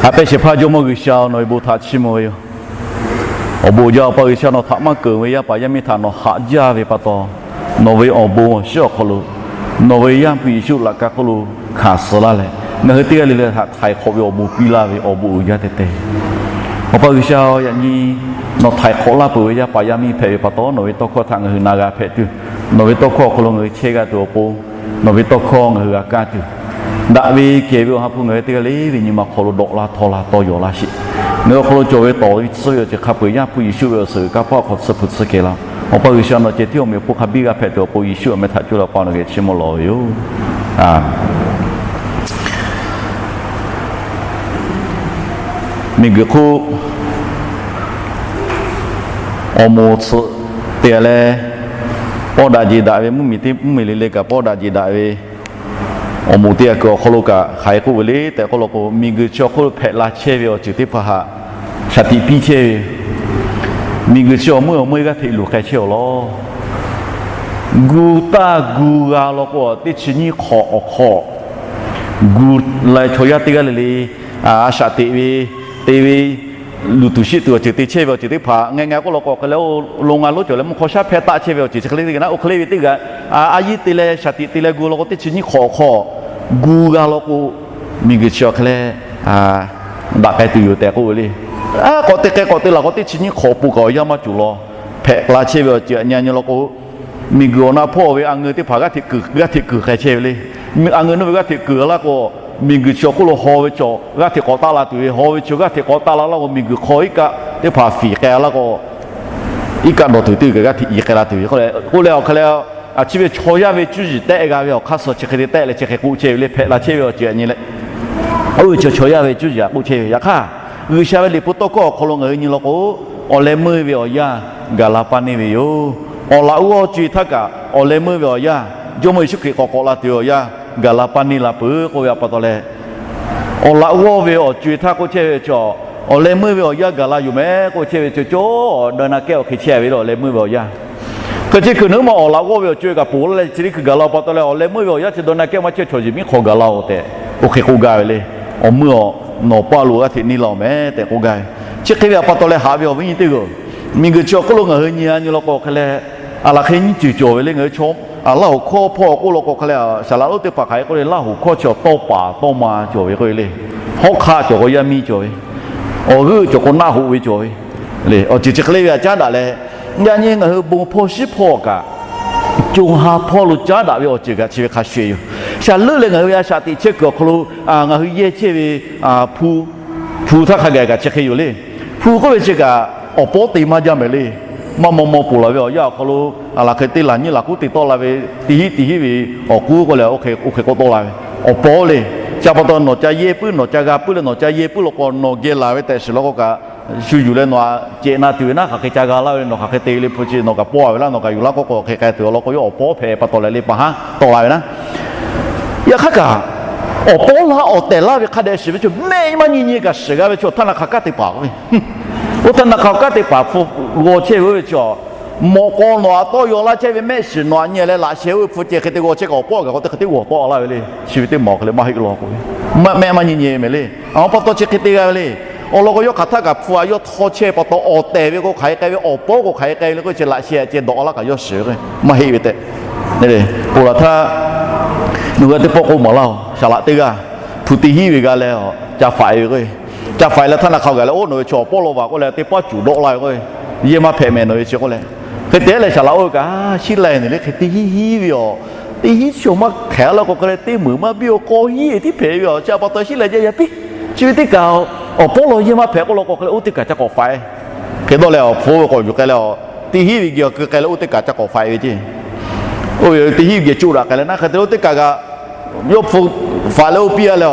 A pehˇ shehˍ hpaˇ Jawˇmawˇ G'uiˬsha-oˬ, nawˬ ve bon htaꞈ chiˇ mvuh ve yoˬ. Awˬ bon jaˇ, Awˬ pa G'uiˬsha, nawˬ htaꞈ maˇ keunˍ ve yaˇ paˍ yaˇ miˇ htaꞈ nawˬ haꞈ jaˇ ve pa taw, nawˬ ve awˬ bon awˬ shiˉ awˬ hk'aw lo, nawˬ ve Yaˇ hpu Yeˍsuˆ laꞈ ka hk'oˆ lo hkanˍ suh laˇ leh, ngaˬ hui teˇ g'aˇ le le htaꞈ htaiˍ hk'awꞈ ve awˬ bon piˇ laˇ ve awˬ bon uiˍ jaˇ teh teh. Awˬ pa G'uiˬsha-oˬ, yaꞈ nyi nawˬ htaiˍ hk'awꞈ laˇ peuˬ ve yaˇ paˍ yaˇ miˇ hpehꞈ ve pa taw, nawˬ ve tawˇ hkawˇ htaꞈ ngaˬ hui na g'a hpehꞈ tuˬ, nawˬ ve tawˇ hkawˇ awˬ hk'aw lo ngaˬ hui chehˇ g'a tuˬ awˬ pon, nawˬ ve tawˇ hkawˇ ngaˬ hui g'a kaˇ tuˬ, daꞈ ve kehˬ ve Awˬ ha hpu ngaˬ hui teˇ g'aˇ le ve nyi ma hk'aw lo dawꞈ la htawˇ la tawˇ yaw laˇ sheˍ. Ngaˬ hui awˬ hk'aw lo cawˬ ve tawˍ ve tsuhˇ ve awˬ ceuˬ hk'a peu-eˬ Yaˇ hpu Yeˍsuˆ ve awˬ suhˍ g'uiˬ kanˇ paˆ awˬ hk'aw tsuhˇ hpu tsuhˇ kehˬ laˇ. Awˬ pa G'uiˬsha, nawˬ ceh tiˉ awˬ meꞈ awˬ hponˇ hk'a biˇ g'a hpehꞈ tuˬ awˬ pon, Yeˍsuˆ awˬ meh htaꞈ coˇ leh Awˬ pa nawˬ geh chiˇ mvuh lawˬ ve yoˬ. Miˬguiˬ hk'oˆ awˬ moˍ tsuhꞈ te leh, pawˇ daꞈ jeˬ daꞈ ve mvuhˇmiˬ teˇ mvuhˇmiˬ le le kaꞈ pawˇ daꞈ jeˬ daꞈ ve awˬ moˍ teˇ g'aˇ kuiˬ awˬ hk'aw lo kaꞈ hk'aˬ hk'e k'oˆ ve le tehꞈ k'oˆ law k'o, miˬguiˬ chi awˬ hk'oˆ lo hpehꞈ la chehˇ ve awˬ ceuˬ teˇ hpaˍ htaꞈ shaˍ tiꞈ piˇ chehˇ ve, miˬguiˬ chi awˬ meuˇ awˬ meuˇ g'aˇ hteꞈ luˬ k'ai chehˇ awˬ lawn, gu taˇ gu g'a law k'o, teˇ chi nyiˇ hk'awꞈ awˬ hk'aw gu la chaw yaˇ teˇ g'aˇ le le a shaꞈ teꞈ ve, te ve, luˬ tuˬ sheˆ tuˬ awˬ ceuˬ te chehˇ ve awˬ ceuˬ teˇ hpaˍ ngaˬ ngaˬ k'oˆ law k'o, awˬ hk'e leh lo ngaˬ lonˉ cawˬ leh mvuhˇ hk'aw shaˉ hpehˇ taˆ chehˇ ve awˬ ceuˬ chi hk'e le teˇ g'aˇ na, oˇ hk'e le ve teˇ g'aˇ a yehˇ te leh shaˍ tiꞈ te leh gu law k'o, teˇ chi nyiˇ hk'awꞈ awˬ hk'aw gu g'a law k'o, miˬguiˬ chi awˬ hk'e leh daꞈ k'ai tuˬ yoˬ tehꞈ k'oˆ ve le. K'awꞈ te k'ai k'awꞈ te laˬ k'o, teˇ chi nyiˇ hk'awꞈ pon kaꞈ awˬ yanˇ maˇ cawˬ law. Hpehꞈ la chehˇ ve awˬ ceuˬ aꞈ nyi nyi law k'o, miˬguiˬ awˬ na hpawˇ ve a ngeu teˇ hpaˍ g'aˇ hteꞈ kuiˬ g'aˇ hteꞈ kuiˬ k'ai chehˇ ve le. A ngeu nuˇ ve g'aˇ hteꞈ kuiˬ laˇ k'o, miˬguiˬ chi awˬ hk'oˆ lo haw ve chaw g'aˇ hteꞈ k'awꞈ taˆ la tuˬ ve, haw ve chaw g'aˇ hteꞈ k'awꞈ taˆ la laˇ k'o, miˬguiˬ hk'aw iˉ kaˆ teˇ hpaˍ fiˍ k'ai laˇ k'o, iˉ kaˆ dawˬ tuˬ teˇ g'aˇ g'aˇ hteꞈ i k'ai la tuˬ ve k'oˆ leh, k'oˆ leh awˬ hk'e leh, a chi ve chaw yaˇ ve cuˇ yiˍ tehˆ g'a ve awˬ hk'aˇ suh chi hk'e te tehˆ leh chi hk'e k'oˆ chehˇ ve le. Hpehꞈ la chehˇ ve awˬ ceuˬ aꞈ nyi leh, oˇ ve chaw chaw yaˇ ve cuˇ yiˍ aꞈ k'oˆ chehˇ ve. Yaꞈ hk'aˇ, G'uiˬsha ve liꞈ hpu tawˇ hkawˇ awˬ hk'aw lo ngaˬ hui nyi law k'o, awˬ leh meuˇ ve awˬ yanˇ gaˬ la paˇ neˇ ve yoˬ. Awˬ laꞈ g'awˇ co-e htaˇ kaꞈ awˬ leh meuˇ ve awˬ yanˇ Jawˇmawˇ Yeˍsuˆ Hkriꞈ k'awꞈ k'awꞈ la tuˬ ve awˬ yanˇ gaˬ la paˇ neˇ la peuˬ k'oˆ ve pa taw leh, awˬ laꞈ g'awˇ ve awˬ co-e htaˇ k'oˆ chehˇ ve chi, awˬ leh meuˇ ve awˬ yanˇ gaˬ la yoˬ meh k'oˆ chehˇ ve chi, cawˇ dawˇ na kehˉ awˬ hk'e chehˇ ve le. Awˬ leh meuˇ ve awˬ yanˇ hk'e chi hkui naˬ ma awˬ laꞈ g'awˇ ve awˬ co-e kaꞈ ponˬ laˇ leh chi teˇ hkui gaˬ la pa taw leh, awˬ leh meuˇ ve awˬ yanˇ chi dawˇ na kehˉ maˇ chehˇ chaw yiˍ miˉ hk'aw gaˬ la-oˬ tehꞈ, oˇ hk'e k'oˆ gaˇ ve le. Awˬ meuˇ awˬ nawˬ paˇ lo g'aˇ hteꞈ neˇ la-oˬ meh tehꞈ k'oˆ gaˇ ve. Chi hk'e ve pa taw leh haꞈ ve awˬ viˉ nyi teˇ g'aˇ, miˬguiˬ chi awˬ hk'oˆ lo ngaˬ hui nyi a nyi law k'o hk'e leh, a laˬ hk'e nyiˇ ceuˬ cawˬ ve le. Ngaˬ hui chaw a Laˇ hoꞈ hkawˇ hpawˇ k'oˆ law k'o hk'e leh, saˍ laꞈ lonˉ teˇ hpaˍ hk'aˬ hk'e k'oˆ le, Laˇ hoꞈ hkawˇ chi awˬ tawˇ paˍ tawˇ ma cawˬ ve k'oˆ ve le. Hawˉ hk'aˆ cawˬ k'o yaˇ miˇ cawˬ ve, awˬ g'euˆ cawˬ k'o naˆ hoꞈ ve cawˬ ve le. Awˬ ceuˬ chi hk'e le ve aꞈ caˉ daꞈ leh, yaꞈ nyi ngaˬ hui bon hpawˇ shiˉ hpawˇ kaꞈ, co ha hpawˇ lo caˉ daꞈ ve awˬ ceuˬ kaꞈ chi ve hk'a shuˍ shuˍ yoˬ. Shaˍ leuˆ leh ngaˬ hui ve a shaꞈ teꞈ chehˇ kuiˬ awˬ hk'aw lo ngaˬ hui yehˇ chehˇ ve hpu hpu htaˇ hk'a gaˬ kaꞈ chi hk'e yoˬ le. Hpu k'oˆ ve chi kaꞈ awˬ pawˉ te maˇ jaˇ mehˍ le. Maˇ maw maw ponˬ laˬ ve awˬ yanˇ awˬ hk'aw lo, a laˬ hk'e teˇ laˬ nyiˇ laˬ k'oˆ te tawˆ la ve, teˇ hinˉ teˇ hinˉ ve awˬ k'uˉ k'oˆ leh, oˇ hk'e k'oˆ tawˆ la ve awˬ pawˉ le. Chi pa taw nawˬ ca yehˇ puiˉ, nawˬ ca g'a puiˉ leh nawˬ ca yehˇ puiˉ law k'o, nawˬ geh laˬ ve tehꞈ shiˍ law k'o kaꞈ, shu yuˬ leh nawˬ aꞈ cehꞈ na tuˬ ve naˉ hk'aˬ hk'e ca g'a laˇ ve le, nawˬ hk'aˬ hk'e te ve le hpu chi nawˬ kaꞈ pawˆ ve laˇ, nawˬ kaꞈ yuˬ laˇ k'oˆ k'o, hk'e k'ai tuˬ awˬ lawn k'o, yawˇ awˬ pawˉ hpehꞈ pa taw leh le pa haˉ tawˆ la ve naˉ. Yaꞈ hk'aˇ kaꞈ, awˬ pawˉ laˇ awˬ tehˬ laˇ ve hk'a dehꞈ shiˍ ve chaw mehˆ maˇ nyi nyi kaꞈ shiˍ g'a ve chaw htaˇ na hk'aˬ kaˉ te paˍ k'oˆ ve, oˇ htaˇ na hk'aˬ kaˉ te paˍ hpu g'aw chehˇ ve oˇ ve chaw, mawꞈ k'aw nawˬ aꞈ tawˇ yaw laˇ chehˇ ve mehˆ shiˍ nawˬ aꞈ nyi leh laꞈ sheh oˇ ve hpu ceh hk'e te g'aw chehˇ kaꞈ awˬ pawˉ kaꞈ k'o te hk'e te g'aw tawˆ la ve le. Chi ve teˇ maˬ awˬ hk'e leh maˇ heˆ law k'o, mehˆ maˇ nyi nyi mehˍ le. Awˬ pa taw chi hk'e te g'a ve le. Awˬ lawn k'o, yawˇ hk'aˬ htaˇ kaꞈ hpu aꞈ yawˇ htaw chehˇ pa taw awˬ tehˬ ve k'o hk'aˬ hk'e k'ai ve, awˬ pawˉ k'o hk'aˬ hk'e k'ai ve le k'o, chi laꞈ sheh aꞈ ceh dawꞈ laˇ kaꞈ yawˇ shiˍ ve k'o maˇ heˆ ve tehꞈ. Ponˬ laˬ htaˇ, nawˬ hui teˇ pawˆ k'o maˍ laˇ-oˬ, saˍ laꞈ teˇ g'aˇ hpu teˇ hinˉ ve g'a leh, ca faꞈ e ve k'o, ca faꞈ e leh htaˇ na hk'a gaˬ leh, oˇ nawˬ ve chaw awˬ pawˉ law vaˬ k'oˆ leh teˇ pawˆ cuˬ dawˆ laˇ ve k'o, yehˇ maˇ hpehꞈ mehˍ nawˬ ve chi k'oˆ leh, hk'e te leh saˍ laꞈ oˇ ve kaꞈ, shiˉ lai nawˬ le hk'e teˇ hinˉ hinˉ ve awˬ, teˇ hinˉ chaw maˇ hk'ehꞈ laˇ k'o hk'e leh teˇ meunˍ maˇ biˇ awˬ k'aw hiˉ tiˉ hpehꞈ ve awˬ chi pa taw shiˉ lai jaˇ yaˇ piˇ. Chi ve teˇ kaꞈ awˬ pawˉ law yehˇ maˇ hpehꞈ k'oˆ law k'o hk'e leh, oˇ teˇ kaꞈ ca k'awꞈ faꞈ e. Hk'e dawˇ leh awˬ hpu ve k'awꞈ yuˬ k'ai leh, teˇ hinˉ ve geh awˬ keu k'ai leh oˇ teˇ kaꞈ ca k'awꞈ faꞈ e ve ceˇ. Oˇ ve teˇ hinˉ geh coˇ daꞈ k'ai leh naˉ hk'e te oˇ teˇ kaꞈ kaꞈ, yawˇ hpu faꞈ leh oˇ piˇ a leh,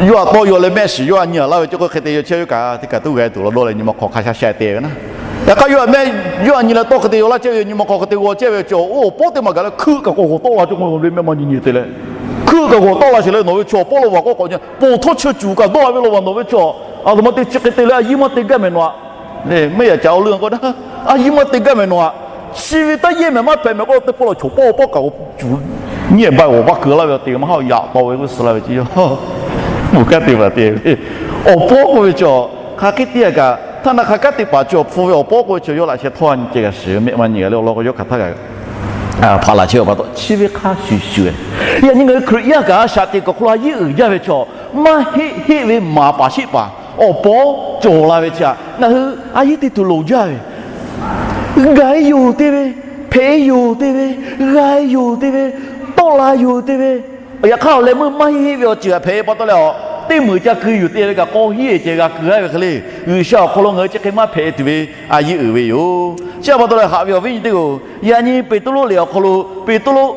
yawˇ aꞈ tawˇ yaw leh mehˆ shiˍ yawˇ aꞈ nyi a laˇ ve ceˇ k'o, hk'e te yaw chehˇ ve kaꞈ teˇ kaꞈ tuˉ g'a tuˬ law dawˇ leh nyi ma hk'aw hk'a sha sha te ve naˉ. Yaꞈ hk'aˇ yawˇ aꞈ mehˆ, yawˇ aꞈ nyi leh tawˇ hk'e te yaw laˇ chehˇ ve nyi ma hk'aw hk'e te g'aw chehˇ ve chi, oˇ awˬ pawˉ teˇ maˬ gaˬ leh hkuiˆ kaꞈ k'awꞈ g'awˬ tawˆ la ceˇ k'o, le mehˆ maˇ nyi nyi te leh, hkuiˆ kaꞈ g'awˬ tawˆ la sheˍ leh nawˬ ve chaw awˬ pawˉ law vaˬ k'oˆ k'awꞈ nyi, ponˬ htawˇ chi cuˬ kaꞈ dawˇ la ve law vaˬ nawˬ ve chaw, a htoꞈ ma te chi hk'e te leh a yehˇ maˇ te gaˇ mehˍ nawˬ aꞈ. Mehˆ yaꞈ ca awˬ leuˆ k'o naˉ, a yehˇ maˇ te gaˇ mehˍ nawˬ aꞈ. Chi ve taˇ yehˇ mehˍ maˇ hpehꞈ mehˍ k'oˆ teˇ pawˆ la chaw pawˆ pawˆ kaꞈ nyi baˬ g'awˬ vaˇ keu laˇ ve awˬ te maˇ haˉ yaꞈ taw ve k'oˆ suh laˇ ve ceˇ yawˇ. Awˬ kanˉ te paˍ te ve, awˬ pawˇ k'oˆ ve chaw, hk'aˬ hk'e te a kaꞈ htaˇ na hk'aˬ kanˉ te paˍ chaw, hpu ve awˬ pawˇ k'oˆ ve chaw yawˇ laꞈ sheh htawˇ nyi ceh g'a shiˍ mehˆ maˇ nyi g'a le. Awˬ lawn k'o yawˇ hk'aˬ htaˇ kaꞈ hpaꞈ laˬ chehˇ ve pa taw chi ve hk'a shuˍ shuˍ, yaꞈ nyi ngaˬ hui Hkriꞈ yaˇ kaꞈ a shaꞈ teꞈ kuˬ awˬ hk'aw lo a yiˉ uiˍ jaˇ ve chaw, maˇ heˆ heˆ ve maˍ paˍ sheˆ paˍ awˬ pawˇ cawˬ la ve chi htaꞈ ngaˬ hui a yiˉ teˇ tuˬ loˍ jaˇ ve, gaˬ-e yoˬ te ve, hpehꞈ-e yoˬ te ve, g'a-e yoˬ te ve, tawˆ la yoˬ te ve, yaꞈ hk'aˇ awˬ leh meuˇ maˇ heˆ heˆ ve awˬ ceuˬ htaꞈ hpehꞈ pa taw leh, teˇ meunˍ ca keu yuˬ te ve kaꞈ k'aw hiˉ-e ceh g'a keu laˇ ve hk'e le. G'uiˬsha awˬ hk'aw lo ngaˬ hui chi hk'e maˇ hpehꞈ tuˬ ve a yiˉ uiˍ ve yoˬ. Chi htaꞈ pa taw leh haꞈ ve awˬ viˉ nyi teˇ hpaˍ-oˬ, yaꞈ nyi Peˍtruˆ liꞈ awˬ hk'aw lo Peˍtruˆ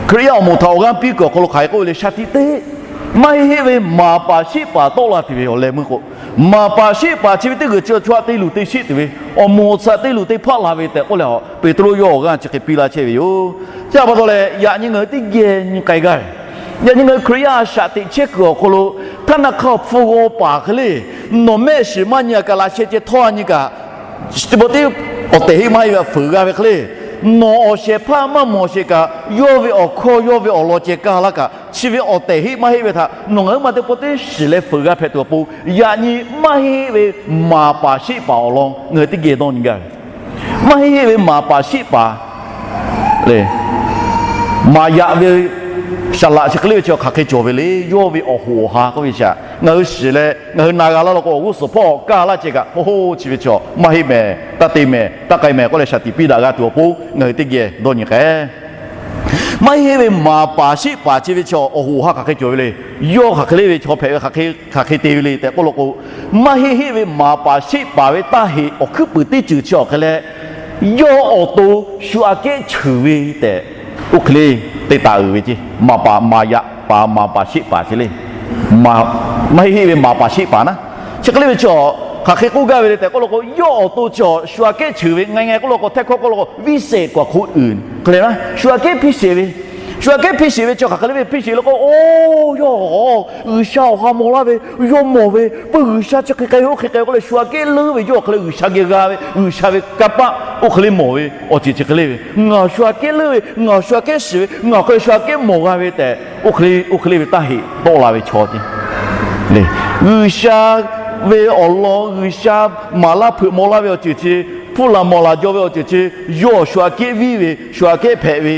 Hkriꞈ yaˇ awˬ moˍ htaꞈ awˬ g'aˇ piˇ kuiˬ awˬ hk'aw lo hk'aˬ hk'e k'oˆ ve le, shaˍ tiꞈ te maˇ heˆ heˆ ve maˍ paˍ sheˆ paˍ tawˆ la tuˬ ve awˬ leh meuˇ k'o, maˍ paˍ sheˆ paˍ chi ve teˇ g'uiˬ chi chaw htaꞈ te luˬ te sheˆ tuˬ ve, awˬ moˍ awˬ tsuhꞈ te luˬ te hpaˆ la ve tehꞈ k'oˆ leh, Peˍtruˆ yawˇ awˬ g'aˇ chi hk'e piˇ laˇ chehˇ ve yoˬ. Chi htaꞈ pa taw leh yaꞈ nyi ngaˬ hui teˇ geh nyi k'ai gaˇ ve, yaꞈ nyi ngaˬ hui Hkriꞈ yaˇ a shaꞈ teꞈ chehˇ kuiˬ awˬ hk'aw lo, htaˇ na hk'aˇ awˬ hpu g'aw paˍ hk'e le, nawˬ mehˆ shiˍ maˇ nyi a kaꞈ laꞈ sheh ceh htawˇ a nyi kaꞈ, teˇ pawˆ teˇ awˬ tehˬ heˆ maˇ heˆ ve htaꞈ fuiˍ g'a ve hk'e le, nawˬ awˬ shehˍ hpaˇ maˇ mawˬ sheˍ kaꞈ, yawˇ ve awˬ hkawˇ yawˇ ve awˬ lawn ceh kaˇ laˇ kaꞈ, chi ve awˬ tehˬ heˆ maˇ heˆ ve htaꞈ nawˬ ngaˬ huiˉ ma teˇ pawˆ teˇ shiˍ leh fuiˍ g'a hpehꞈ tuˬ awˬ pon, yaꞈ nyi maˇ heˆ heˆ ve maˍ paˍ sheˆ paˍ awˬ lawn ngaˬ hui teˇ geh dawˇ nyi gaˇ ve, maˇ heˆ heˆ ve maˍ paˍ sheˆ paˍ le, maˍ yaꞈ ve saˍ laꞈ chi hk'e le ve chi hk'aˬ hk'e cawˬ ve le. Yawˇ ve awˬ hoꞈ awˬ ha k'oˆ ve chi htaꞈ ngaˬ hui shiˍ leh ngaˬ hui na g'a laˇ law k'o, awˬ g'uˇ suhˍ hpawˇ kaˇ laˇ ceh kaꞈ, oˇ chi ve chaw maˇ heˆ mehˍ, taˇ te mehˍ, taˇ k'ai mehˍ k'oˆ leh shaˍ tiꞈ piˇ daꞈ g'a tuˬ awˬ pon ngaˬ hui teˇ geh dawˇ nyi k'ai. Maˇ heˆ heˆ ve maˍ paˍ sheˆ paˍ chi ve chaw awˬ hoꞈ awˬ ha hk'aˬ hk'e cawˬ ve le. Yawˇ hk'aˬ hk'e le ve chaw hpehꞈ ve hk'aˬ hk'e te ve le tehꞈ k'oˆ law k'o, maˇ heˆ heˆ ve maˍ paˍ sheˆ paˍ ve taˇ heꞈ awˬ hkuiˉ puiˍ teˇ ceuˬ chi awˬ hk'e leh, yawˇ awˬ to shu aꞈ kehˉ cheuˬ ve tehꞈ, oˇ hk'e le te taˍ uiˍ ve ce. Maˍ paˍ maˍ yaꞈ paˍ maˍ paˍ sheˆ paˍ chi le, maˇ heˆ heˆ ve maˍ paˍ sheˆ paˍ naˉ, chi hk'e le ve chaw hk'aˬ hk'e k'oˆ gaˇ ve le tehꞈ k'oˆ law k'o, yawˇ awˬ to chaw shu aꞈ kehˉ cheuˬ ve ngaˬ ngaˬ k'oˆ law k'o, htehˇ hkawˇ k'oˆ law k'o, viˉ shehˍ kaꞈ hk'oˆ uiˍ hk'e le naˉ, shu aꞈ kehˉ hpiˇ sheˍ ve, shu aꞈ kehˉ hpiˇ sheˍ ve chaw hk'aˬ hk'e le ve hpiˇ sheˍ law k'o, oˇ yawˇ G'uiˬsha awˬ ha mawˬ laˇ ve, yawˇ mawˬ ve, peu G'uiˬsha chi hk'e k'ai ve oˇ hk'e k'ai ve k'oˆ leh shu aꞈ kehˉ leuˉ ve yawˇ hk'e le G'uiˬsha geh g'a ve G'uiˬsha ve kanˇ paˆ oˇ hk'e le mawˬ ve awˬ ceuˬ chi hk'e le ve, ngaˬ shu aꞈ kehˉ leuˉ ve, ngaˬ shu aꞈ kehˉ shiˍ ve, ngaˬ hk'e le shu aꞈ kehˉ mawˬ g'a ve tehꞈ, oˇ hk'e le ve taˇ heꞈ tawˆ la ve chaw ce. G'uiˬsha ve awˬ lawn G'uiˬsha maˍ laˇ hpeuꞈ maw laˇ ve awˬ ceuˬ chi, hpfuhˇ laˬ mawˬ laˬ jaw ve awˬ ceuˬ chi, yawˇ shu aꞈ kehˉ viˉ ve shu aꞈ kehˉ hpehꞈ ve,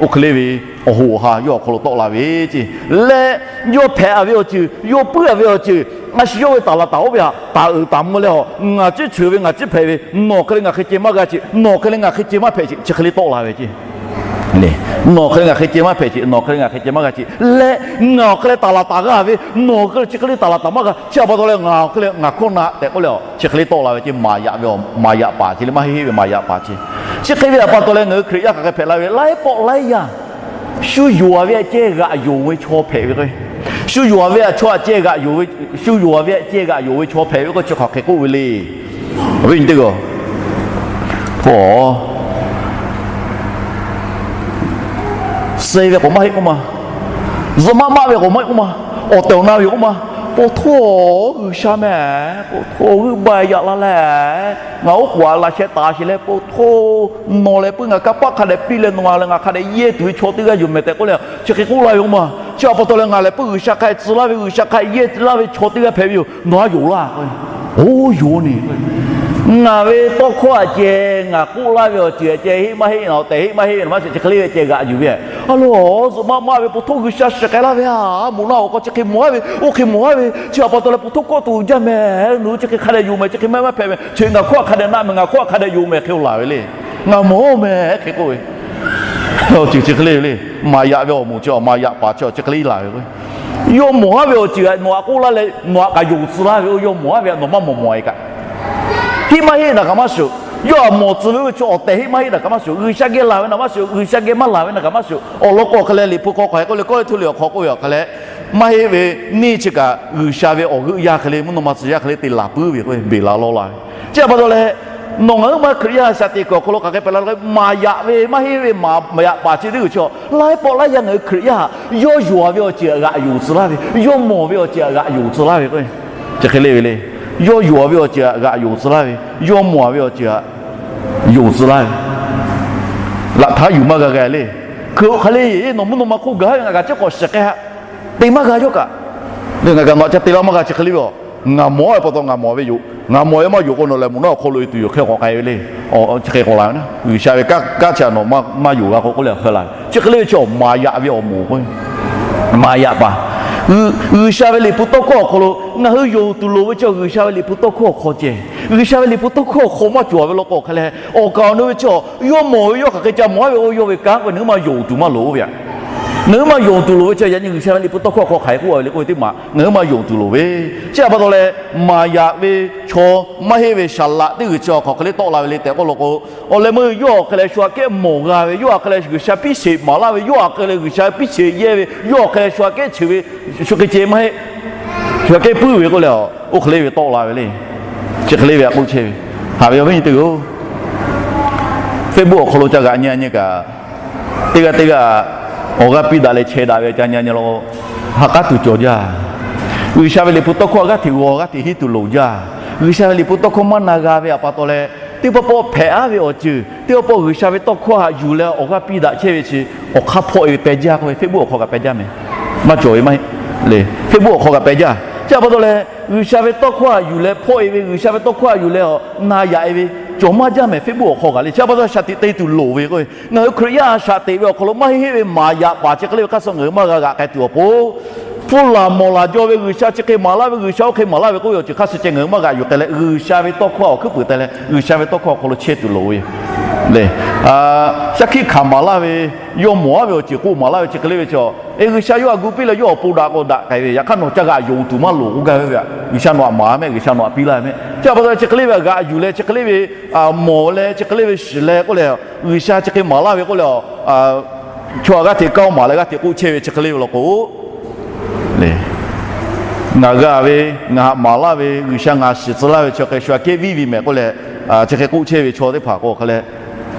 oˇ hk'e le ve awˬ hoꞈ awˬ ha yawˇ awˬ hk'aw lo tawˆ la ve ce. Leh yawˇ hpehꞈ ve awˬ ceuˬ, yawˇ puiˉ ve awˬ ceuˬ, a shu yawˇ ve taˍ laˍ taˍ oˇ ve htaꞈ taˍ uiˍ taˍ mvuh leh a, ngaˬ ciˉ cheuˬ ve ngaˬ ciˉ hpehꞈ ve, nawˬ hk'e le ngaˬ hk'e ceh maˇ g'a ce, nawˬ hk'e le ngaˬ hk'e ceh maˇ hpehꞈ ce, chi hk'e le tawˆ la ve ce. Nawˬ hk'e le ngaˬ hk'e ceh maˇ hpehꞈ ce, nawˬ hk'e le ngaˬ hk'e ceh maˇ g'a ce. Leh ngaˬ awˬ hk'e le taˍ laˍ taˍ g'a ve, nawˬ hk'e le chi hk'e le taˍ laˍ taˍ maˇ g'a. Chi htaꞈ pa taw leh ngaˬ hk'e le ngaˬ hkawˇ na tehꞈ k'oˆ leh a, chi hk'e le tawˆ la ve ce. Maˍ yaꞈ ve maˍ yaꞈ paˍ ce le, maˇ heˆ heˆ ve maˍ yaꞈ paˍ ce. Chi hk'e ve htaꞈ pa taw leh ngaˬ hui Hkriꞈ yaˇ hk'aˬ hk'e hpehꞈ la ve, laiˉ pawˆ laiˉ yaˇ shu yonˍ ve htaꞈ ceh g'aꞈ yonˍ ve chaw hpehꞈ ve k'o, shu yonˍ ve htaꞈ chaw htaꞈ ceh g'aꞈ yonˍ ve, shu yonˍ ve htaꞈ ceh g'aꞈ yonˍ ve chaw hpehꞈ ve k'o, chi hk'aˬ hk'e k'oˆ ve le. Awˬ viˉ nyi teˇ g'aˇ, hk'o, suh ve k'awꞈ maˇ heˆ k'oˆ ma, zuhꞈ maˆ maˆ ve k'awꞈ maˇ heˆ k'oˆ ma, awˬ tehˬ awˬ na ve yoˬ k'oˆ ma, po htoˇ G'uiˬsha mehˍ, po htoˇ g'euˆ ba yaꞈ la leh, ngaˬ oˉ k'oˍ aꞈ laꞈ sheh taˍ sheˍ leh, po htoˇ nawˬ lehˬ puiˉ ngaˬ kanˇ paˆ hk'a dehꞈ piˇ leh nawˬ lehˬ ngaˬ hk'a dehꞈ yehˇ tuˬ ve chaw teˇ g'aˇ yoˬ mehˍ tehꞈ k'oˆ leh, chi hk'e k'oˆ la ve k'oˆ ma. Chi htaꞈ pa taw leh ngaˬ lehˬ puiˉ G'uiˬsha hk'a dehꞈ tcuh laˇ ve, G'uiˬsha hk'a dehꞈ yehˇ laˇ ve chaw teˇ g'aˇ hpehꞈ ve yoˬ. Nawˬ aˉ yonˍ laˇ k'o, oˇ yonˍ neˬ, ngaˬ ve tawˇ hkawˇ htaꞈ ceh ngaˬ k'oˆ laˇ ve awˬ ceuˬ htaꞈ ceh heˆ maˇ heˆ, nawˬ tehˬ heˆ maˇ heˆ ve, nawˬ maˇ shiˍ chi hk'e le ve ceh g'aꞈ yuˬ ve. A lo, zuhꞈ maˆ maˆ ve po htoˇ G'uiˬsha shiˍ k'ai laˇ ve a, moˍ naˆ awˬ hk'aw chi hk'e mawˬ aˉ ve, oˇ hk'e mawˬ aˉ ve, chi htaꞈ pa taw leh po htoˇ kawˆ tuˬ jaˇ mehˍ, nawˬ hui chi hk'e hk'a dehꞈ yonˍ mehˍ, chi hk'e maˇ maˇ hpehꞈ mehˍ, chi ngaˬ hkawˇ htaꞈ hk'a dehꞈ naˆ mehˍ, ngaˬ hkawˇ htaꞈ hk'a dehꞈ yonˍ mehˍ hk'e laˬ ve le. Ngaˬ mawˬ mehˍ hk'e k'oˆ ve, awˬ ceuˬ chi hk'e le ve le. Maˍ yaꞈ ve awˬ moˍ chi, maˍ yaꞈ paˍ chi chi hk'e le laˬ ve k'o, yawˇ mawˬ aˉ ve awˬ ceuˬ htaꞈ nawˬ htaꞈ k'oˆ laˇ leh nawˬ htaꞈ kaꞈ yonˍ tcuh laˇ ve, oˇ yawˇ mawˬ aˉ ve htaꞈ nawˬ maˇ mawˬ mawˬ e kaꞈ, heˆ maˇ heˆ naˬ kaꞈ maˇ shuˍ, yawˇ htaꞈ mawˬ tcuh ve oˇ ve chi awˬ tehˬ heˆ maˇ heˆ naˬ kaꞈ maˇ shuˍ, G'uiˬsha geh laˬ ve naˬ maˇ shuˍ, G'uiˬsha geh maˇ laˬ ve naˬ kaꞈ maˇ shuˍ, awˬ lawn k'o hk'e leh Liꞈ hpu hk'aw k'awꞈ hk'e k'oˆ le, Kawˇrenˍhtuˆ liꞈ awˬ hk'aw k'oˆ ve hk'e leh, maˇ heˆ ve neˇ chi kaꞈ G'uiˬsha ve awˬ g'euˆ yaˇ hk'e le, mvuhˇ naw ma tcuh yaˇ hk'e le te laˬ puiˉ ve k'o, beˬ la lawˇ la ve. Chi htaꞈ pa taw leh, nawˬ ngaˬ huiˉ ma Hkriꞈ yaˇ shaꞈ teꞈ kuiˬ awˬ hk'aw lo hk'aˬ hk'e hpehꞈ la le, maˍ yaꞈ ve maˇ heˆ ve maˍ yaꞈ paˍ chi teˇ g'uiˬ chi, laiˉ pawˆ laiˉ yaˇ ngaˬ hui Hkriꞈ yaˇ htaꞈ yawˇ yonˍ ve awˬ ceuˬ htaꞈ g'aꞈ yonˍ tcuh laˇ ve, yawˇ mawˬ ve awˬ ceuˬ htaꞈ g'aꞈ yonˍ tcuh laˇ ve k'o, chi hk'e le ve le. Yawˇ yonˍ ve awˬ ceuˬ htaꞈ g'aꞈ yonˍ tcuh laˇ ve, yawˇ mawˬ ve awˬ ceuˬ htaꞈ yonˍ tcuh laˇ ve, laꞈ htaˇ yuˬ maˇ g'a g'a le. Hkui hk'aˬ le, nawˬ mvuhˇ naw ma hk'oˆ gaˬ ve ngaˬ kaꞈ ciˉ k'awꞈ shiˍ k'ai haꞈ, te maˇ g'a yawˇ kaꞈ. Ngaˬ kaꞈ nawˬ ca te laˇ maˇ g'a chi hk'e le ve a. Ngaˬ mawˬ ve pa taw ngaˬ mawˬ ve yoˬ. Ngaˬ mawˬ ve maˇ yawˬ k'o nawˬ lehˬ moˬ naˉ awˬ hk'aw lo e tuˬ yoˬ hk'e k'awꞈ k'ai ve le. Chi hk'e k'awꞈ la ve naˉ, G'uiˬsha ve kanˉ chi a nawˬ maˇ yonˍ g'a k'o k'oˆ leh hk'e la ve. Chi hk'e le ve chi awˬ maˍ yaꞈ ve awˬ moˍ k'o, maˍ yaꞈ paˍ. G'uiˬsha ve Liꞈ hpu tawˇ hkawˇ awˬ hk'aw lo ngaˬ hui yonˍ tuˬ loˍ ve chi G'uiˬsha ve Liꞈ hpu tawˇ hkawˇ awˬ hk'aw ceh. G'uiˬsha ve Liꞈ hpu tawˇ hkawˇ awˬ hk'aw maˇ cawˬ ve law k'o hk'e leh, awˬ kaˍ awˬ nu ve chi yawˇ mawˬ ve yawˇ hk'aˬ hk'e ca mawˬ ve k'o yawˇ ve kanˉ k'o nawˬ hui maˇ yonˍ tuˬ maˇ loˍ ve a. Nawˬ hui maˇ yonˍ tuˬ loˍ ve chi yaꞈ nyi G'uiˬsha ve Liꞈ hpu tawˇ hkawˇ hk'aw hk'aˬ hk'e k'oˆ ve le k'oˆ ve teˇ maˬ ngaˬ hui maˇ yonˍ tuˬ loˍ ve. Chi htaꞈ pa taw leh, maˍ yaꞈ ve chaw maˇ heˆ ve saˍ laꞈ teˇ g'uiˬ chi awˬ hk'aw hk'e le tawˆ la ve le tehꞈ k'oˆ law k'o, awˬ leh meuˇ yawˇ awˬ hk'e leh shu aꞈ kehˉ mawˬ g'a ve, yawˇ aꞈ hk'e leh G'uiˬsha piˇ sheˍ maˍ laˇ ve, yawˇ aꞈ hk'e leh G'uiˬsha piˇ sheˍ yehˇ ve, yawˇ aꞈ hk'e leh shu aꞈ kehˉ cheuˬ ve, shu hk'e ceh maˇ heˆ, shu aꞈ kehˉ puiˉ ve k'oˆ leh, oˇ hk'e le ve tawˆ la ve le. Chi hk'e le ve a k'oˆ chehˇ ve. Haꞈ ve awˬ viˉ nyi teˇ hpaˍ-oˬ, Facebook awˬ hk'aw lo ca g'aꞈ nyi nyi kaꞈ, teˇ g'aˇ teˇ g'aˇ awˬ g'aˇ piˇ daꞈ leh chehˇ daꞈ ve ca nyi nyi law, ha k'aˉ tuˬ cawˬ jaˇ. G'uiˬsha ve Liꞈ hpu tawˇ hkawˇ g'aˇ hteꞈ g'aw g'aˇ hteꞈ hiˉ tuˬ loˍ jaˇ. G'uiˬsha ve Liꞈ hpu tawˇ hkawˇ maˇ na g'a ve a pa taw leh, teˇ pawˆ pawˆ hpehꞈ aˉ ve awˬ ceuˬ teˇ pawˆ pawˆ G'uiˬsha ve tawˇ hkawˇ htaꞈ yuˬ leh awˬ g'aˇ piˇ daꞈ chehˇ ve chi awˬ hk'aˇ hpawˆ e ve peh jaˇ k'oˆ ve Facebook awˬ hk'aw kaꞈ peh jaˇ mehˍ. Maˇ cawˬ ve maˇ heˆ le. Facebook awˬ hk'aw kaꞈ peh jaˇ. Chi a pa taw leh, G'uiˬsha ve tawˇ hkawˇ htaꞈ yuˬ leh hpawˆ e ve, G'uiˬsha ve tawˇ hkawˇ htaꞈ yuˬ leh awˬ na yaꞈ e ve cawˬ maˇ jaˇ mehˍ Facebook awˬ hk'aw kaꞈ le. Chi a pa taw shaˍ tiꞈ te tuˬ loˍ ve k'o, ngaˬ hui Hkriꞈ yaˇ shaꞈ teꞈ ve awˬ hk'aw lo maˇ heˆ heˆ ve maˍ yaꞈ paˍ chi hk'e le ve hk'aˇ suh ngaˬ hui maˇ g'a g'aꞈ k'ai tuˬ awˬ pon, hpu laˬ mawˬ laˬ jaw ve G'uiˬsha chi hk'e maˍ laˇ ve, G'uiˬsha oˇ hk'e maˍ laˇ ve k'oˆ ve awˬ ceuˬ hk'aˇ suh ceh ngaˬ hui maˇ g'aꞈ yuˬ k'ai leh, G'uiˬsha ve tawˇ hkawˇ awˬ hkuiˉ puiˍ te leh G'uiˬsha ve tawˇ hkawˇ awˬ hk'aw lo chehˇ tuˬ loˍ ve le. Shaˉ hkiˆ hkanˍ maˍ laˇ ve, yawˇ mawˬ aˉ ve awˬ ceuˬ k'oˆ maˍ laˇ ve chi hk'e le ve chaw, e G'uiˬsha yawˇ htaꞈ gu piˇ leh yawˇ awˬ pon daꞈ k'o daꞈ k'ai ve, yaꞈ hk'aˇ nawˬ ca g'aꞈ yonˍ tuˬ maˇ loˍ k'oˆ gaˇ ve ve a. G'uiˬsha nawˬ htaꞈ maˍ mehˆ, G'uiˬsha nawˬ htaꞈ piˇ laˇ mehˆ. Chi a pa taw chi hk'e le ve g'aꞈ yuˬ leh chi hk'e le ve mawˬ leh chi hk'e le ve shiˍ leh k'oˆ leh, G'uiˬsha chi hk'e maˍ laˇ ve k'oˆ leh, chaw g'aˇ hteꞈ kaoˇ maˍ leh g'aˇ hteꞈ k'oˆ chehˇ ve chi hk'e le ve law k'o, ngaˬ g'a ve, ngaˬ htaꞈ maˍ laˇ ve, G'uiˬsha ngaˬ shiˍ tcuh laˇ ve chi hk'e shu aꞈ kehˉ viˇ ve mehˍ k'oˆ leh, chi hk'e k'oˆ chehˇ ve chaw teˇ hpaˍ k'o hk'e leh,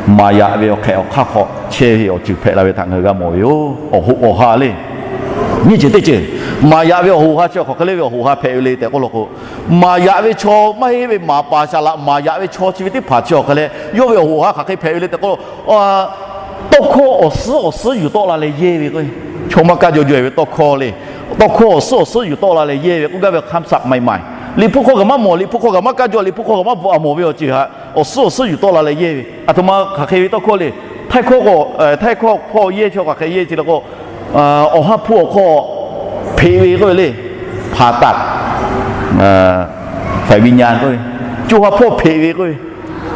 maˍ yaꞈ ve awˬ hk'ehꞈ awˬ hk'aˇ hk'aw chehˇ ve awˬ ceuˬ hpehꞈ la ve htaꞈ ngaˬ hui g'a mawˬ ve yoˬ. Awˬ hoꞈ awˬ ha le. Nyiˇ ceuˬ teˇ ceuˬ, maˍ yaꞈ ve awˬ hoꞈ ha chi hk'aˬ hk'e le ve awˬ hoꞈ ha hpehꞈ ve le tehꞈ k'oˆ law k'o, maˍ yaꞈ ve chaw maˇ heˆ ve maˍ paˍ shaˍ laꞈ maˍ yaꞈ ve chaw chi ve teˇ hpaˍ chi awˬ hk'e leh yawˇ ve awˬ hoꞈ ha hk'aˬ hk'e hpehꞈ ve le tehꞈ k'oˆ law, tawˇ hkawˇ awˬ suhˉ awˬ suhˉ yuˬ tawˆ la leh yehˇ ve k'o, chaw maˇ kaˇ jaw jaw e ve tawˇ hkawˇ le. Tawˇ hkawˇ awˬ suhˉ awˬ suhˉ yuˬ tawˆ la leh yehˇ ve k'oˆ gaˇ ve hk'aˇ saꞈ maˍ maˍ. Liꞈ hpu hk'aw kaꞈ maˇ mawˬ, liꞈ hpu hk'aw kaꞈ maˇ kaˇ jaw, liꞈ hpu hk'aw kaꞈ maˇ bvuhꞈ a mawˬ ve awˬ ceuˬ htaꞈ awˬ suhˉ awˬ suhˉ yuˬ tawˆ la leh yehˇ ve. Aˬ htoꞈ ma hk'aˬ hk'e ve tawˇ hkawˇ le. Htaiˇ hkawˇ k'o, htaiˇ hkawˇ hpawˇ yehˇ chaw hk'aˬ hk'e yehˇ chi le k'o, awˬ ha hpu awˬ hk'aw hpeꞈ ve k'oˆ ve le. Hpaˍ taˍ faiˍ ve nyi k'oˆ ve, co ha hpawˇ hpeꞈ ve k'oˆ ve,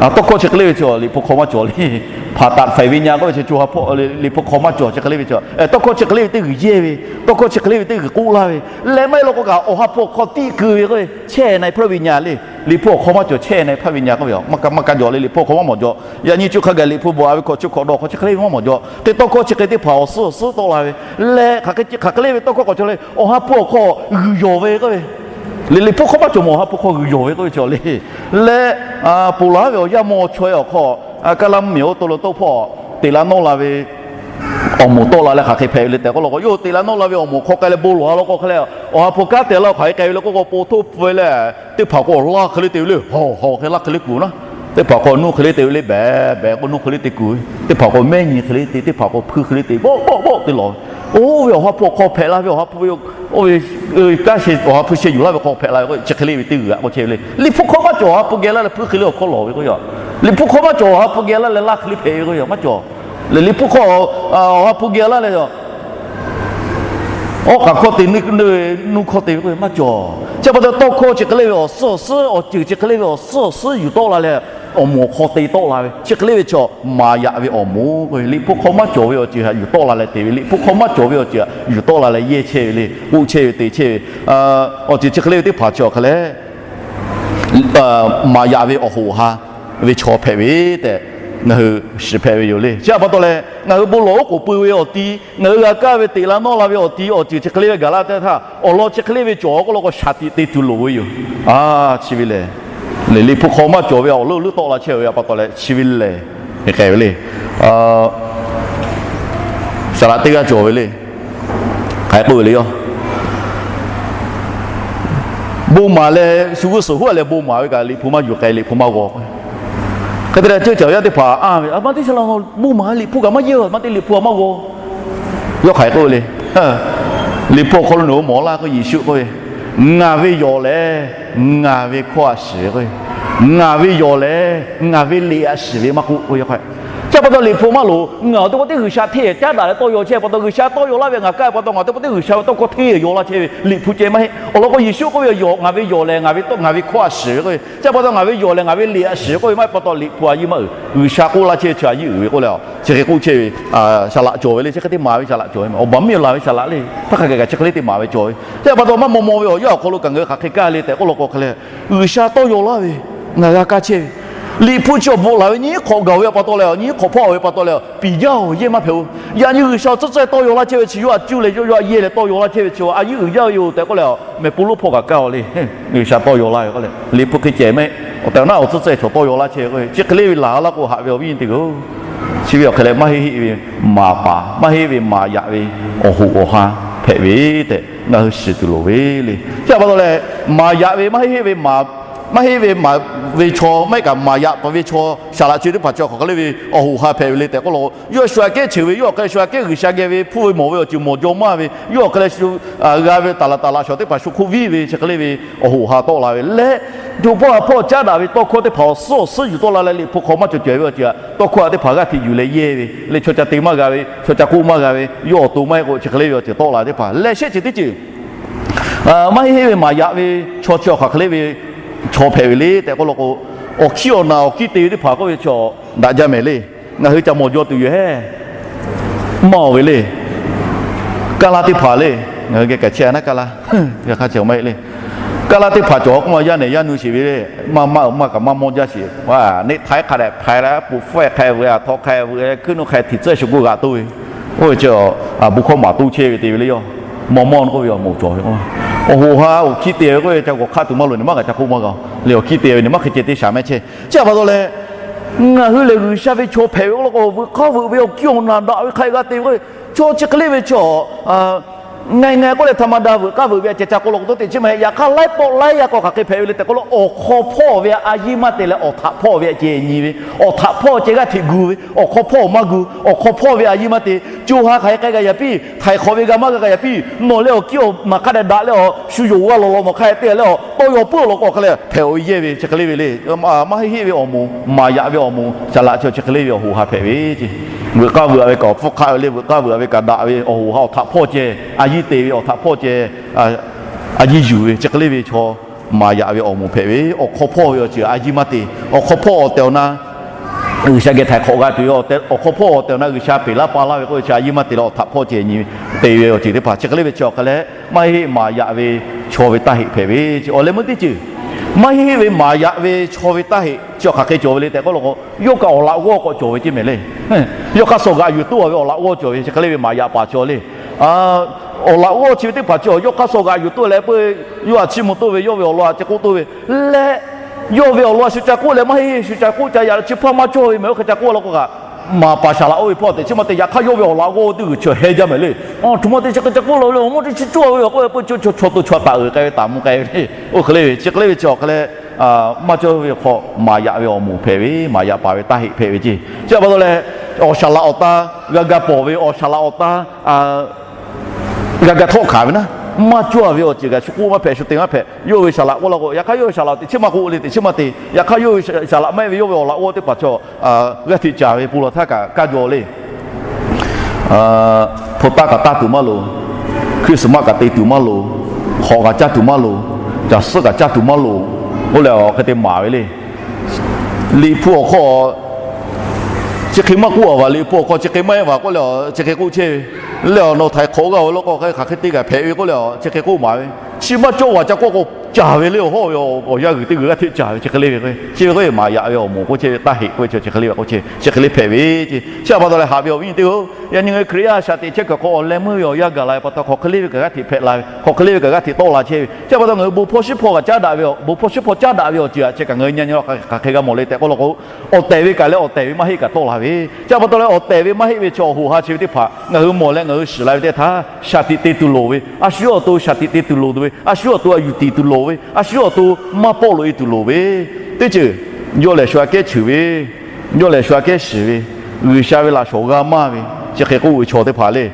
tawˇ hkawˇ chi hk'e le ve chi liꞈ hpu hk'aw maˇ cawˬ le. Hpaˍ taˍ faiˍ ve nyi k'oˆ ve chi co ha hpawˇ, liꞈ hpu hk'aw maˇ cawˬ chi hk'e le ve chi, tawˇ hkawˇ chi hk'e le ve teˇ g'uiˬ yehˇ ve, tawˇ hkawˇ chi hk'e le ve teˇ g'uiˬ k'oˆ laˇ ve, leh maˇ heˆ law k'o kaꞈ awˬ ha hpu awˬ hk'aw tiˆ keu ve k'oˆ ve, chehˇ na hpawˇ ve nyi le. Liꞈ hpu awˬ hk'aw maˇ cawˬ, chehˇ na hpawˇ ve nyi k'oˆ ve, maˇ kaˇ maˇ kaˇ jaw le, liꞈ hpu awˬ hk'aw maˇ mawˬ jaw. Yaꞈ nyi co hk'a gaˬ liꞈ hpu bvuhꞈ a ve hkawꞈ chi hkawꞈ dawˬ hk'aw chi hk'e le ve maˇ mawˬ jaw. Hk'e tawˇ hkawˇ chi hk'e teˇ hpaˍ awˬ suhˉ awˬ suhˉ tawˆ la ve, leh hk'aˬ hk'e le ve tawˇ hkawˇ k'awꞈ cawˬ le, awˬ ha hpu awˬ hk'aw g'uiˬ yawˬ ve k'oˆ ve, liꞈ hpu hk'aw maˇ cawˬ mawˬ awˬ ha hpu hk'aw g'uiˬ yawˬ ve k'oˆ ve chi le. Leh ponˬ laˬ ve awˬ yaˇ mawˇ chaw e awˬ hk'aw, kaˇ laˇ mvuhˇmiˬ oˇ to lo toˇ hpawˇ teꞈ la nawˇ la ve awˬ moˍ tawˆ la leh hk'aˬ hk'e hpehꞈ ve le tehꞈ k'oˆ law k'o, yawˇ hui teꞈ la nawˇ la ve awˬ moˍ hk'aw k'ai leh bon lawˬ a law k'o hk'e leh, awˬ ha hpu kanˉ te laˇ hk'aˬ hk'e k'ai ve le k'oˆ k'o, po htoˇ pfuh e leh, teˇ hpaˍ k'o laˇ hk'e le te ve le, hawˬ hawˬ hk'e laˇ hk'e le kuˬ naˉ. Teˇ hpaˍ k'o nuˇ hk'e le te ve le, behˬ behˬ k'o nuˇ hk'e le te kuˬ ve. Teˇ hpaˍ k'o mehˉ nyi hk'e le te, teˇ hpaˍ k'o hpuiˇ hk'e le te, bawˆ bawˆ bawˆ te lawˬ ve. Oˇ ve awˬ ha hpu awˬ hk'aw hpehꞈ la ve, awˬ ha hpu ve, oˇ ve kanˉ sheˍ awˬ ha hpu sheˍ yuˬ laˇ ve hk'aw hpehꞈ la ve k'o, chi hk'e le ve teˇ g'uiˬ a k'oˆ chehˇ ve le. Liꞈ hpu hk'aw maˇ cawˬ awˬ ha hpu geh laˇ leh hpuiˇ hk'e le awˬ hk'aw lawˬ ve k'o yoˬ. Liꞈ hpu hk'aw maˇ cawˬ awˬ ha hpu geh laˇ leh laˇ hk'e le hpehꞈ ve k'o yoˬ, maˇ cawˬ. Leh liꞈ hpu hk'aw awˬ ha hpu geh laˇ leh yoˬ, awˉ k'aꞈ hkawˇ te, nuˇ hkawˇ te ve k'o maˇ cawˬ. Chi pa taw tawˇ hkawˇ chi hk'e le ve awˬ suhˉ awˬ suhˉ, awˬ ceuˬ chi hk'e le ve awˬ suhˉ awˬ suhˉ yuˬ tawˆ la leh, awˬ moˍ hk'aw te tawˆ la ve chi hk'e le ve chaw, maˍ yaꞈ ve awˬ moˍ k'o, liꞈ hpu hk'aw maˇ cawˬ ve awˬ ceuˬ htaꞈ yuˬ tawˆ la leh te ve, liꞈ hpu hk'aw maˇ cawˬ ve awˬ ceuˬ htaꞈ yuˬ tawˆ la leh yehˇ chehˇ ve le, k'oˆ chehˇ ve te chehˇ ve, awˬ ceuˬ chi hk'e le ve teˇ hpaˍ chi awˬ hk'e leh, maˍ yaꞈ ve awˬ hoꞈ ha ve chaw hpehꞈ ve tehꞈ ngaˬ hui shiˍ hpehꞈ ve yoˬ le. Chi pa taw leh ngaˬ hui bon lawˬ oˉ k'oˍ pui ve awˬ ti, ngaˬ hui g'a kaˇ ve teꞈ la nawˇ la ve awˬ ti, awˬ ceuˬ chi hk'e le ve gaˬ laˇ teˇ htaˇ, awˬ lawn chi hk'e le ve cawˬ k'oˆ law k'o shaˍ tiꞈ te tuˬ loˍ ve yoˬ. Chi ve lehˬ, liꞈ hpu hk'aw maˇ cawˬ ve awˬ leuˉ leuˉ tawˆ la chehˇ ve a pa taw leh chi ve lehˬ, hk'e k'ai ve le. Saˍ laꞈ teˇ g'aˇ cawˬ ve le. Hk'aˬ hk'e k'oˆ ve le yoˬ. Bon maˍ leh shu g'uˇ suhˍ huˉ leh bon maˍ ve kaꞈ liꞈ hpu maˇ yuˬ k'ai, liꞈ hpu maˇ g'aw. Hk'e te leh ceuˇ caˬ yaˇ teˇ hpaˍ anˇ ve, a ma teˇ saˍ laꞈ bon maˍ liꞈ hpu kaꞈ maˇ yehˇ, a ma teˇ liꞈ hpu kaꞈ maˇ g'aw. Yawˇ hk'aˬ hk'e k'oˆ ve le. Liꞈ hpu awˬ hk'aw lo nawˬ hui mawˬ laˇ k'o, Yeˍsuˆ k'oˆ ve, Ngaˬ ve yawˬ lehˬ ngaˬ ve hkawˇ htaꞈ shiˍ ve k'o, ngaˬ ve yawˬ lehˬ ngaˬ ve liꞈ htaꞈ shiˍ ve maˇ k'oˆ k'o, yaꞈ hk'aˇ chi pa taw Liꞈ hpu maˇ loˍ. Ngaˬ awˬ to k'o teˇ G'uiˬsha hteˇ caˉ daꞈ leh tawˇ yaw chehˇ pa taw, G'uiˬsha tawˇ yaw laˇ ve ngaˬ kaˇ ve pa taw, ngaˬ awˬ to k'o teˇ G'uiˬsha ve tawˇ hkawˇ hteˇ yaw laˇ chehˇ ve, Liꞈ hpu ceh maˇ heˆ. Awˬ lawn k'o, Yeˍsuˆ k'oˆ ve, Yawˬ, ngaˬ ve yawˬ lehˬ ngaˬ ve hkawˇ htaꞈ shiˍ ve k'oˆ ve, chi pa taw ngaˬ ve yawˬ lehˬ ngaˬ ve liꞈ htaꞈ shiˍ k'oˆ ve maˇ heˆ pa taw, Liꞈ hpu a yiˇ maˇ uiˍ. G'uiˬsha k'oˆ laˇ chehˇ chi a yiˇ uiˍ ve k'oˆ leh, chi hk'e k'oˆ chehˇ ve, saˍ laꞈ cawˬ ve le. Chi hk'e te maˍ ve saˍ laꞈ cawˬ ve, awˬ baˬ miˇ laˬ ve saˍ laꞈ le. Htaˇ hk'a gaˬ kaꞈ chi hk'e le te maˍ ve cawˬ ve, chi pa taw maˇ maw maw ve awˬ yanˇ awˬ hk'aw lo kaꞈ ngaˬ hui hk'aˬ hk'e kaˇ le tehꞈ k'oˆ law k'o, hk'e leh G'uiˬsha tawˇ yaw laˇ ve ngaˬ g'a kaˇ chehˇ ve, Liꞈ hpu chi awˬ bvuhꞈ laˬ ve nyiˉ hk'awꞈ gaˬ ve pa taw leh, nyiˉ hk'awꞈ hpawˇ ve pa taw leh, piˍ jaˇ-oˬ, yehˇ maˇ hpehꞈ-oˬ. Yaꞈ nyi G'uiˬsha tcuhˉ tcuhˉ tawˇ yaw laˇ chehˇ ve chi, yawˇ htaꞈ cuˇ leh yawˇ htaꞈ yehˇ leh tawˇ yaw laˇ chehˇ ve chi a yiˇ uiˍ jaˇ ve yoˬ tehꞈ k'oˆ leh, mehˍ pu lonˉ hpawˇ kaꞈ kaˇ-oˬ le. G'uiˬsha tawˇ yaw laˇ ve k'oˆ leh, Liꞈ hpu hk'e ceh mehˆ. Awˬ tehˬ awˬ naˉ awˬ tcuhˉ tcuhˉ chaw tawˇ yaw laˇ chehˇ ve k'o, chi hk'e le ve laˬ laˇ k'o, haꞈ ve awˬ viˉ nyi teˇ hpaˍ-oˬ, chi ve awˬ hk'e leh maˇ heˆ heˆ ve maˍ paˍ, maˇ heˆ ve maˍ yaꞈ ve awˬ hoꞈ awˬ ha hpehꞈ ve tehꞈ ngaˬ hui shiˍ tuˬ loˍ ve le. Chi pa taw leh, maˍ yaꞈ ve maˇ heˆ heˆ ve maˍ, maˇ heˆ ve maˍ ve chaw, maˇ heˆ kaꞈ maˍ yaꞈ paˍ ve chaw, saˍ laꞈ chi teˇ hpaˍ chi hk'aˬ hk'e le ve awˬ hoꞈ ha hpehꞈ ve le tehꞈ k'oˆ law k'o, yawˇ shu aꞈ kehˉ cheuˬ ve, yawˇ awˬ hk'e leh shu aꞈ kehˉ G'uiˬsha geh ve hpfuhˇ ve mawˬ ve awˬ ceuˬ mawˬ jaw maˇ ve, yawˇ awˬ hk'e leh shu g'a ve taˍ laꞈ taˍ laꞈ shawˍ teˇ hpaˍ shu hk'oˆ viˉ ve, chi hk'e le ve awˬ hoꞈ ha tawˆ la ve leh, co hpawˇ ha hpawˇ caˉ daꞈ ve tawˇ hkawˇ teˇ hpaˍ awˬ suhˉ awˬ suhˉ yuˬ tawˆ la leh, Liꞈ hpu hk'aw maˇ cawˬ cawˬ ve awˬ ceuˬ htaꞈ tawˇ hkawˇ htaꞈ teˇ hpaˍ g'aˇ hteꞈ yuˬ leh yehˇ ve le. Chaw ca te maˇ g'a ve, chaw ca k'oˆ maˇ g'a ve, yawˇ awˬ to maˇ heˆ k'o, chi hk'e le ve awˬ ceuˬ tawˆ la teˇ hpaˍ leh shehˆ ceuˬ teˇ ceuˬ maˇ heˆ heˆ ve maˍ yaꞈ ve chaw chi awˬ hk'aˬ hk'e le ve chaw hpehꞈ ve le tehꞈ k'oˆ law k'o, awˬ hkiˉ awˬ naˬ awˬ hkiˉ te ve teˇ hpaˍ k'oˆ ve chaw daꞈ jaˇ mehˍ le. Ngaˬ hui ca mawˬ jaw tuˬ yoˬ hehˉ. Maˇ oˬ ve le. Kaˇ laˇ teˇ hpaˍ le. Ngaˬ hui geh kaꞈ chehˇ a naˉ kaˇ laˇ. Yaꞈ hk'aˇ cawˬ maˇ heˆ le. Kaˇ laˇ teˇ hpaˍ cawˬ k'oˆ ma yaˇ nehˬ yaˇ nu sheˍ ve le. Maˇ maˇ maˇ kaꞈ maˇ mawˇ jaˇ sheˍ. Neˆ htaiˉ hk'a dehꞈ hpehꞈ leh, puˍ hpfuhˇ hk'a veuꞈ, a htaw hk'a veuꞈ, hkuiˉ nuˆ hk'a tiˍ tcuhˉ shu k'oˆ g'aꞈ toˇ ve. Oˇ ve chi, bon hkawˇ maˍ toˇ chehˇ ve te ve le yawˇ. Maw maw k'oˆ ve awˬ moˍ cawˬ ve k'o, awˬ hoꞈ ha awˬ hkiˉ te ve k'oˆ ve ca g'awˬ hk'aˆ tuˬ maˇ loˍ, nehˬ maˇ kaꞈ ca k'oˆ maˇ g'a le. Awˬ hkiˉ te ve nehˬ maˇ hk'e ceh teˇ shaˍ mehˆ chehˇ. Chi pa taw leh, ngaˬ hui lehˬ G'uiˬsha ve chaw hpehꞈ ve k'oˆ law k'o, veuꞈ k'aˇ veuꞈ ve awˬ hkiˉ awˬ naˬ daꞈ ve hk'a g'a te ve k'o, chaw chi hk'e le ve chaw ngaˬ ngaˬ k'oˆ leh htaꞈ ma da veuꞈ k'aˇ veuꞈ ve a ceh ca k'oˆ law k'o, to teꞈ chi maˇ heˆ. Yaꞈ hk'aˇ laiˉ pawˆ laiˉ yaˇ k'o hk'aˬ hk'e hpehꞈ ve le tehꞈ k'oˆ law, awˬ hk'aw hpawˇ ve a yiˇ maˇ te leh awˬ htaꞈ hpawˇ ve a ceh nyi ve, awˬ htaꞈ hpawˇ ceh g'aˇ hteꞈ gu ve, awˬ hk'aw hpawˇ maˇ gu, awˬ hk'aw hpawˇ ve a yiˇ maˇ te. Co ha hk'aˬ hk'e k'ai g'a yaꞈ piˇ, htaiˍ hk'awꞈ ve g'a maˇ g'a k'ai yaꞈ piˇ, nawˬ leh awˬ hkiˉ awˬ naˬ hk'a dehꞈ daꞈ leh awˬ shu yonˍ g'a lawˬ law mawˬ hk'a te leh awˬ tawˇ yaw puiˉ law k'o hk'e leh hpehꞈ-oˬ ve yehˇ ve chi hk'e le ve le. Maˇ heˆ heˆ ve awˬ moˍ, maˍ yaꞈ ve awˬ moˍ, saˍ laꞈ chi chi hk'e le ve awˬ hoꞈ ha hpehꞈ ve ce. Veuꞈ k'aˇ veuꞈ ve kaꞈ awˬ hpfuhˇ hk'aˆ ve le, veuꞈ k'aˇ veuꞈ ve kaꞈ daꞈ ve awˬ hoꞈ ha awˬ htaꞈ hpawˇ ceh a yiˇ te ve, awˬ htaꞈ hpawˇ ceh a yiˇ yuˬ ve chi hk'e le ve chaw maˍ yaꞈ ve awˬ moˍ hpehꞈ ve, awˬ hk'aw hpawˇ ve awˬ ceuˬ a yiˇ maˇ te. Awˬ hk'aw hpawˇ awˬ tehˬ awˬ na G'uiˬsha geh htaiˍ hk'awꞈ g'a tuˬ ve, awˬ hk'aw hpawˇ awˬ tehˬ awˬ na G'uiˬsha peˬ laˇ pa laˇ ve k'oˆ ve chi a yiˇ maˇ te leh awˬ htaꞈ hpawˇ ceh nyi te ve awˬ ceuˬ teˇ hpaˍ chi hk'e le ve chi awˬ hk'e leh maˇ heˆ maˍ yaꞈ ve chaw ve taˇ heꞈ hpehꞈ ve ce. Awˬ leh meuˇ teˇ ceuˬ maˇ heˆ ve maˍ yaꞈ ve chaw ve taˇ heꞈ chi awˬ hk'aˬ hk'e cawˬ ve le tehꞈ k'oˆ law k'o, yawˇ kaꞈ awˬ laꞈ g'awˇ k'awꞈ cawˬ ve ce mehˍ le. Yawˇ hk'aˇ suh g'aꞈ yuˬ toˇ a ve awˬ laꞈ g'awˇ cawˬ ve chi hk'e le ve maˍ yaꞈ paˍ chaw le. Awˬ laꞈ g'awˇ chi ve teˇ hpaˍ chi yawˇ hk'aˇ suh g'aꞈ yuˬ toˇ leh peuˬ, yawˇ htaꞈ chiˇ mvuh toˇ ve, yawˇ ve awˬ lawn htaꞈ chi k'oˆ toˇ ve leh, yawˇ ve awˬ lawn htaꞈ shu ca k'oˆ leh maˇ heˆ, shu ca k'oˆ ca yaꞈ chi hpaˇ maˇ cawˇ ve mehˍ. Oˇ hk'e ca k'oˆ law k'o kaꞈ, maˍ paˍ saˍ laꞈ oˇ ve hpawˇ teꞈ chiˉ maˇ te. Yaꞈ hk'aˇ yawˇ ve awˬ laꞈ g'awˇ teˇ g'uiˬ chi heh jaˇ mehˍ le. Aˬ, htoꞈ ma te chi hk'e ca k'oˆ la ve le. Awˬ mawˇ teˇ chi cawˇ ve awˬ k'oˆ ve peuˬ, chaw chaw to chaw taˍ uiˍ k'ai ve taˍ mvuh k'ai ve le. Oˇ hk'e le ve chi hk'e le ve chi awˬ hk'e leh maˇ cawˇ ve hk'aw maˍ yaꞈ ve awˬ moˍ hpehꞈ ve, maˍ yaꞈ paˍ ve taˇ heꞈ hpehꞈ ve ce. Chi pa taw leh, awˬ saˍ laꞈ awˬ ta g'a ga pawˬ ve, awˬ saˍ laꞈ awˬ ta g'a ga htawˆ hkanˍ ve naˉ, maˇ cawˇ ve awˬ ceuˬ kaꞈ shu k'oˆ maˇ hpehꞈ, shu te maˇ hpehꞈ. Yawˇ ve saˍ laꞈ k'oˆ la k'o, yaꞈ hk'aˇ yawˇ ve saˍ laꞈ teꞈ chiˉ maˇ k'oˆ le, teꞈ chiˉ maˇ te. Yaꞈ hk'aˇ yawˇ ve saˍ laꞈ maˇ heˆ ve yawˇ ve awˬ laꞈ g'awˇ teˇ hpaˍ chaw g'aˇ hteꞈ caˍ ve pon la htaˇ kaꞈ kaˇ jaw le. Hpu taˇ kaꞈ taˇ tuˬ maˇ loˍ. Christmas kaꞈ te tuˬ maˇ loˍ. Hk'awꞈ kaꞈ caˇ tuˬ maˇ loˍ. Caˬ suhˉ kaꞈ caˇ tuˬ maˇ loˍ. Oˇ leh awˬ hk'e te maˍ ve le. Liꞈ hpu awˬ hk'aw chi hk'e maˇ k'oˆ a vaˬ, Liꞈ hpu awˬ hk'aw chi hk'e maˇ heˆ vaˬ k'oˆ leh, chi hk'e k'oˆ chehˇ ve. Leh awˬ nawˬ htaiˍ hk'awꞈ g'a ve law k'o, hk'aˬ hk'e te kaꞈ hpehꞈ ve k'oˆ leh, chi hk'e k'oˆ maˍ ve. Chi maˇ cawˇ vaˬ ca k'oˆ k'o, caˍ ve le awˬ hawˉ ve awˬ yanˇ g'uiˬ teˇ g'uiˬ g'aˇ hteꞈ caˍ ve chi hk'e le ve k'o, chi ve k'o maˍ yaꞈ ve awˬ moˍ k'oˆ chehˇ ve, taˇ heꞈ k'oˆ ve chi hk'e le ve k'oˆ chehˇ, chi hk'e le hpehꞈ ve ce. Chi pa taw leh haꞈ ve awˬ viˉ nyi teˇ-oˬ, yaꞈ nyi ngaˬ hui Hkriꞈ yaˇ shaꞈ teꞈ chehˇ kuiˬ hk'aw awˬ leh meuˇ ve awˬ yanˇ gaˬ la ve pa taw, hk'aˬ hk'e le ve kaꞈ g'aˇ hteꞈ hpehꞈ la ve, hk'aˬ hk'e le ve kaꞈ g'aˇ hteꞈ tawˆ la chehˇ ve. Chi pa taw ngaˬ hui bon hpawˇ shiˉ hpawˇ kaꞈ caˉ daꞈ ve, bon hpawˇ shiˉ hpawˇ caˉ daꞈ ve awˬ ceuˬ htaꞈ chi kaꞈ ngaˬ hui nyi nyi hk'aˬ hk'e g'a mawˬ le tehꞈ k'oˆ law k'o, awˬ tehˬ ve kaꞈ leh awˬ tehˬ ve maˇ heˆ kaꞈ tawˆ la ve. Chi pa taw leh awˬ tehˬ ve maˇ heˆ ve chi awˬ hoꞈ ha chi ve teˇ hpaˍ ngaˬ hui mawˬ leh ngaˬ hui shiˍ la ve teˇ htaˇ, shaˍ tiꞈ te tuˬ loˍ ve, a shu yawˇ awˬ to shaˍ tiꞈ te tuˬ loˍ tuˬ ve, a shu yawˇ awˬ to a yuˬ tiˍ tuˬ loˍ ve, a shu yawˇ awˬ to maˇ pawˆ loꞈ e tuˬ loˍ ve, teˇ ceuˬ yawˇ lehˬ shu aꞈ kehˉ cheuˬ ve, yawˇ lehˬ shu aꞈ kehˉ shiˍ ve, G'uiˬsha ve laꞈ shawˍ g'a maˇ ve, chi hk'e k'oˆ ve chaw teˇ hpaˍ le.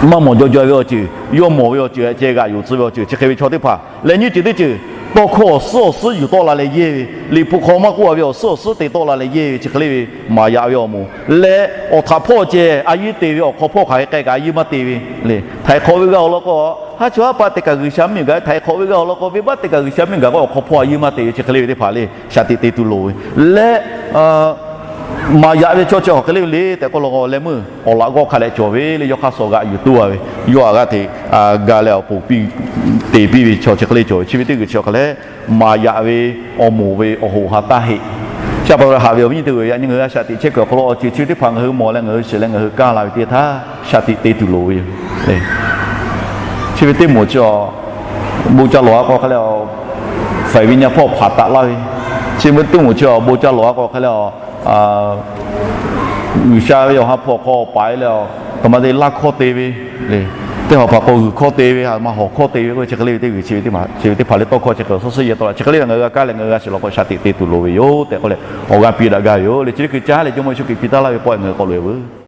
maˇ mawˬ jaw jaw ve awˬ ceuˬ, yawˇ mawˬ ve awˬ ceuˬ ceh g'aꞈ yuˬ tcuh ve awˬ ceuˬ chi hk'e ve chaw teˇ hpaˍ leh nyiˇ ceuˬ teˇ ceuˬ, tawˇ hkawˇ awˬ suhˉ awˬ suhˉ yuˬ tawˆ la leh yehˇ ve, liꞈ hpu hk'aw maˇ k'oˆ a ve awˬ suhˉ awˬ suhˉ te tawˆ la leh yehˇ ve chi hk'e le ve maˍ yaꞈ ve awˬ moˍ leh, awˬ htaꞈ hpawˇ ceh a yinˉ te ve awˬ hk'aw hpawˇ hk'aˬ hk'e k'ai kaꞈ a yinˉ maˇ te ve le. Htaiˍ hk'awꞈ ve g'a awˬ lawn k'o, haˉ chaw haˉ pa te kaꞈ G'uiˬsha mvuhˇmiˬ gaˬ ve, htaiˍ hk'awꞈ ve g'a awˬ lawn k'o, venˇbaˆ te kaꞈ G'uiˬsha mvuhˇmiˬ gaˬ k'o, awˬ hk'aw hpawˇ a yinˉ maˇ te ve chi hk'e le ve teˇ hpaˍ le shaˍ tiꞈ te tuˬ loˍ ve leh, maˍ yaꞈ ve chaw chi awˬ hk'e le ve le tehꞈ k'oˆ law k'o, leh meuˇ awˬ laꞈ g'awˇ hk'a leh cawˬ ve le, yawˇ hk'aˇ suh g'aꞈ yuˬ tuˬ a ve, yawˇ a g'aˇ hteꞈ ga leh awˬ pon piˇ te piˇ ve chaw chi hk'e le cawˬ ve. Chi ve teˇ g'uiˬ chi awˬ hk'a leh maˍ yaꞈ ve awˬ moˍ ve awˬ hoꞈ ha taˇ heˆ. Chi pa taw leh haꞈ ve awˬ viˉ nyi teˇ g'uiˬ, yaꞈ nyi ngaˬ hui a shaˍ tiꞈ chehˇ kuiˬ awˬ hk'aw lo awˬ ceuˬ chi ve teˇ hpaˍ ngaˬ hui mawˬ leh ngaˬ hui shiˍ leh ngaˬ hui kaˇ la ve teˇ htaˇ, shaˍ tiꞈ te tuˬ loˍ ve yoˬ. Chi ve teˇ moˍ chi awˬ, bon ca lawˬ a k'o hk'a leh awˬ, faiˍ ve nyi hpawˇ hpaˍ taꞈ laˇ ve. Chi ve teˇ moˍ chi awˬ, bon ca lawˬ a k'o hk'a leh awˬ, G'uiˬsha ve awˬ ha hpu awˬ hk'aw paˍ e leh awˬ, taˍ ma te laˇ hkawˇ te ve le, teˇ hpaˍ hpaˍ k'o g'uiˬ hkawˇ te ve, a ma hawˬ hkawˇ te ve k'o, chi hk'e le ve teˇ g'uiˬ chi ve teˇ hpaˍ, chi ve teˇ hpaˍ le tawˇ hkawˇ chi hk'e awˬ suhˉ suhˉ yehˇ tawˆ la. Chi hk'e le ve ngaˬ hui g'a kaˇ leh ngaˬ hui g'a shiˍ law k'o, shaˍ tiꞈ te tuˬ loˍ ve yoˬ tehꞈ k'oˆ leh awˬ g'aˇ piˇ daꞈ gaˇ ve yoˬ le. Chi teˇ hkui caˉ leh Jawˇmawˇ Yeˍsuˆ Hkriꞈ piˇ taˍ laˇ ve pawehˇ ngaˬ hui k'awꞈ loꞈ e veuˬ